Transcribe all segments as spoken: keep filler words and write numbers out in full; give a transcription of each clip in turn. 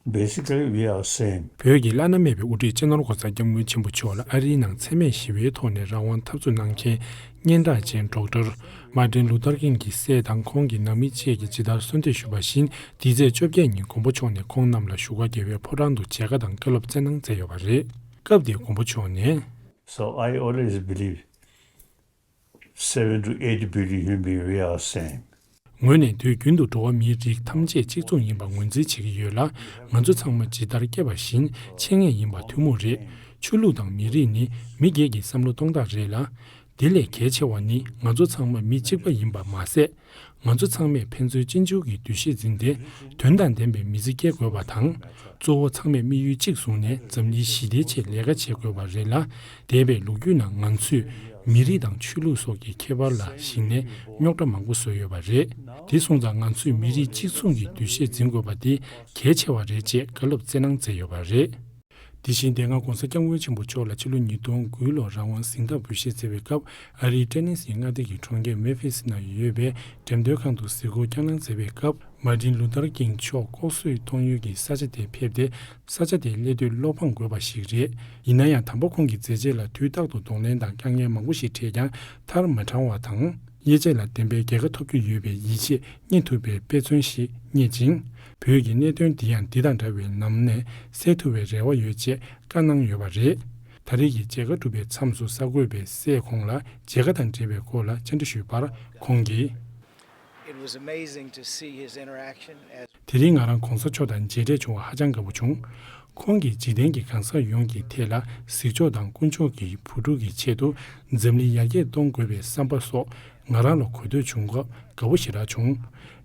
Basically, we are same. བོད་ཀྱི་བླ་ན་མེད་པའི་དབུ་ཁྲིད་སྤྱི་ནོར་༧གོང་ས་༧སྐྱབས་མགོན་ཆེན་པོ་མཆོག་ལ་ཨ་རིའི་ནང་འཚེ་མེད་ཞི་བའི་ཐོག་ནས་རང་དབང་འཐབ་རྩོད་གནང་མཁན་སྙན་གྲགས་ཅན་ཌོག་ཊར་མར་ཊིན་ལུ་ཐར་ཀིང་གི་སྲས་དང་ཁོང་གི་ནང་མི་བཅས་ཀྱིས་ཇི་ལྟར་གསོལ་འདེབས་ཞུས་པ་བཞིན། འདི་ཚེས་བཅོ་བརྒྱད་ཉིན་མགོན་པོ་མཆོག་ནས་ཁོང་རྣམས་ལ་བཞུགས་སྒར་རྒྱལ་བའི་ཕོ་བྲང་དུ་མཇལ་ཁ་དང་བཀའ་སློབ་སྩལ་གནང་མཛད་ཡོད་པ་རེད། སྐབས་དེར་མགོན་པོ་མཆོག་ནས། So I always believe seven to eight billion human beings, we are same. ངོས་ནས་དུས་རྒྱུན་དུ་འགྲོ་བ་མིའི་རིགས་ཐམས་ཅད་གཅིག་མཚུངས་ཡིན་པ་ངོས་འཛིན་བྱེད་ཀྱི་ཡོད་ལ། ང་ཚོ་ཚང་མ་ཇི་ལྟར་སྐྱེས་པ་བཞིན་འཆད་ངེས་ཡིན་པ་ཐུན་མོང་རེད། ཆོས་ལུགས་དང་མི་རིགས་ནི་མི་སྒེར་གྱི་བསམ་བློ་གཏོང་སྟངས་རེད་ལ། དེ་ལས་གལ་ཆེ་བ་ནི་ང་ཚོ་ཚང་མ་མི་གཅིག་པ་ཡིན་པ་མ་ཟད། ང་ཚོ་ཚང་མས་ཕན་ཚུན་གཅེན་གཅུང་གི་འདུ་ཤེས་འཛིན་ཏེ། དོན་དང་ལྡན་པའི་མི་ཚེ་སྐྱེལ་དགོས་པ་དང་། གཙོ་བོ་ཚང་མས་དམིགས་ཡུལ་གཅིག་བཟུང་ནས་འཛམ་གླིང་ཞི་བདེའི་ཆེད་ལས་ཀ་བྱེད་དགོས་པ་རེད་ལ། འདས་པའི་ལོ་རྒྱུས་ནང་ང་ཚོས་མི་རིགས་དང་ཆོས་ལུགས་སོགས་ཀྱི་ཁྱད་པར་ལ་གཞིགས་ནས་རྙོག་དྲ་མང་པོ་བཟོས་ཡོད་པ་རེད། དེ་སོང་ཙང་ང་ཚོས་མི་རིགས་གཅིག་མཚུངས་ཀྱི་འདུ་ཤེས་འཛིན་དགོས་པ་དེ་གལ་ཆེ་བ་རེད་ཅེས་བཀའ་སློབ་སྩལ་གནང་མཛད་ཡོད་པ་རེད། དེ་བཞིན་དེ་སྔ་༧གོང་ས་༧སྐྱབས་མགོན་ཆེན་པོ་མཆོག་ལ་ཕྱི་ལོ་ཉིས་སྟོང་དགུ་ལོར་རང་དབང་གཟེངས་རྟགས་འབུལ་བཞེས་མཛད་པའི་སྐབས། ཨ་རིའི་ཊེ་ནེ་སིའི་མངའ་སྡེ་གི་གྲོང་ཁྱེར་མེ་ཕི་སི་ནང་ཡོད་པའི་འགྲེམས་སྟོན་ཁང་དུ་གཟིགས་སྐོར་བསྐྱངས་གནང་མཛད་པའི་སྐབས། མར་ཊིན་ལུ་ཐར་ཀིང་མཆོག་ལྐོག་གསོད་གཏོང་ཡུལ་གྱི་ས་ཆ་དེར་ཕེབས་ཏེ། ས་ཆ་དེར་སླེབས་དུས་བློ་ཕམ་དགོས་པ་ཞིག་རེད། ཡིན་ན་ཡང་དམ་པ་ཁོང་གི་མཛད་རྗེས་ལ་དུས་རྟག་ཏུ་གདོང་ལེན་དང་དཀའ་ངལ་མང་པོ་ཞིག་འཕྲད་ཀྱང་མཐར་མ་དྲང་བ་དང་། དབྱེ་འབྱེད་ལ་བདེན་པའི་རྒྱལ་ཁ་ཐོབ་རྒྱུ་ཡོད་པའི་ཡིད་ཆེས་རྙེད་ཐུབ་པའི་དཔེ་མཚོན་ཞིག་རྙེད་ཅིང་། བོད་ཀྱི་གནད་དོན་འདི་ཡང་འདི་དང་འདྲ་བའི་ལམ་ནས་སེལ་ཐུབ་པའི་རེ་བ་ཡོད་ཅེས་བཀའ་གནང་ཡོད་པ་རེད། ད་རེས་ཀྱི་མཇལ་ཁ་གྲུབ་པའི་མཚམས་སུ་གསར་འགོད་པས་སྲས་ཁོང་ལ་མཇལ་ཁ་དང་འབྲེལ་བའི་སྐོར་ལ་བཅར་འདྲི་ཞུས་པར་ཁོང་གིས། It was amazing to see his interaction as དེ་རིང་ང་རང་གོང་ས་མཆོག་དང་མཇལ་འཕྲད་བྱུང་བར་ཧ་ཅང་དགའ་པོ་བྱུང་། ཁོང་གིས་འཇིག་རྟེན་གྱི་གང་ཟག་ཡོངས་ཀྱི་ཐད་ལ་གཟིགས་ཕྱོགས་དང་དཀོན་མཆོག་གི་བུ་ཕྲུག་གི་ཆེད་དུ་འཛམ་གླིང་ཡར་རྒྱས་གཏོང་དགོས་པའི་བསམ་པ་སོགས་ང་རང་ལ་གོ་ཐོས་བྱུང་སྐབས་དགའ་པོ་ཞེ་དྲག་བྱུང་།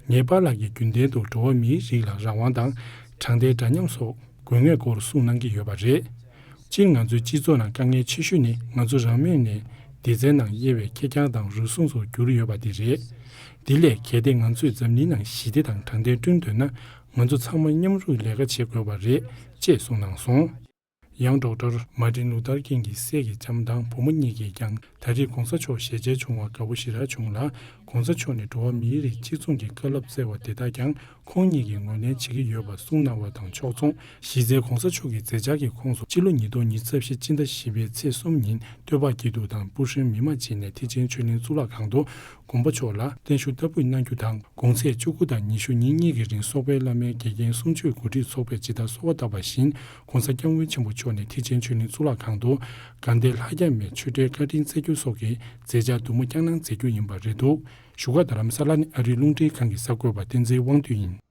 ངའི་པཱ་ལགས་ཀྱིས་རྒྱུན་ལྡན་དུ་འགྲོ་བ་མིའི་རིགས་ལ་རང་དབང་དང་དྲང་བདེན་འདྲ་མཉམ་སོགས་དགོས་ངེས་སྐོར་གསུངས་གནང་གི་ཡོད་པ་རེད། སྤྱིར་ང་ཚོའི་སྤྱི་ཚོགས་ནང་དཀའ་ངལ་ཆེ་ཤོས་ནི་ང་ཚོ་རང་མོས་ནས་སྡེ་ཚན་ནང་དབྱེ་བའི་ཁེར་རྐྱང་དང་རུལ་སུངས་སུ་གྱུར་ཡོད་པ་དེ་རེད། དེ་ལས་གལ་ཏེ་ང་ཚོས་འཛམ་གླིང་ནང་ཞི་བདེ་དང་དྲང་བདེན་བསྐྲུན་འདོད་ན་ང་ཚོ་ཚང་མ་མཉམ་རུབ་ལས་ཀ་བྱེད་དགོས་པ་རེད་ཅེས་གསུངས་གནང་སོང་། ཡང་ཌོག་ཊར་མར་ཊིན་ལུ་ཐར་ཀིང་གི་སྲས་ཀྱི་ལྕམ་དང་བུ་མོ་གཉིས་ཀྱིས་ཀྱང་ད་རེས་གོང་ས་མཆོག་ཞལ་མཇལ་བྱུང་བར་དགའ་པོ་ཞེ་དྲག་བྱུང་ལ། གོང་ས་མཆོག་ནས་འགྲོ་བ་མིའི་རིགས་གཅིག་མཚུངས་ཀྱི་བཀའ་སློབ་སྩལ་བ་དེ་དག་ཀྱང་ཁོང་ཉིད་ཀྱིས་ངོས་ལེན་བྱེད་ཀྱི་ཡོད་པ་གསུངས་གནང་བ་དང་ཕྱོགས་མཚུངས། གཞི་རྩའི་གོང་ས་མཆོག་གི་མཛད་འཆར་གྱི་ཁོངས་སུ་སྤྱི་ལོ་ཉིས་སྟོང་ཉི་ཤུ་རྩ་བཞི་སྤྱི་ཟླ་བཞི་པའི་ཚེས་གསུམ་ཉིན་སྟོད་པ་སྐྱིད་སྡུག་དང་སྤུ་ཧྲེང་མི་མང་བཅས་ནས་ཐེག་ཆེན་ཆོས་གླིང་གཙུག་ལག་ཁང་དུ་མགོན་པོ་མཆོག་ལ་བརྟན་བཞུགས་བསྟར་འབུལ་གནང་རྒྱུ་དང་། གུང་ཚིགས་བཅུ་དགུ་དང་ཉི་ཤུ་ཉིན་གཉིས་ཀྱི་རིང་སོག་པོའི་བླ་མའི་དགེ་རྒན་གསུང་ཆོས་གོ་སྒྲིག་ཚོགས་པས་ཇི་ལྟར་གསོལ་བ་བཏབ་པ་བཞིན། གོང་ས་སྐྱབས་མགོན་ཆེན་པོ་མཆོག་ནས་ཐེག་ཆེན་ཆོས་གླིང་གཙུག་ལག་ཁང་དུ་དགའ་ལྡན་ལྷ་བརྒྱ་མའི་ཆོས་འབྲེལ་བཀའ་དྲིན་སྩལ་རྒྱུ་སོགས་ཀྱི་མཛད་འཆར་མདུན་མོ་བསྐྱངས་གནང་མཛད་རྒྱུ་ཡིན་པ་རེད་འདུག་བཞུགས་སྒར་རྡ་རམ་ས་ལ་ནས་ཨ་རིའི་རླུང་འཕྲིན་ཁང་གི་གསར་འགོད་པ་བསྟན་འཛིན་དབང་འདུས་ཡིན།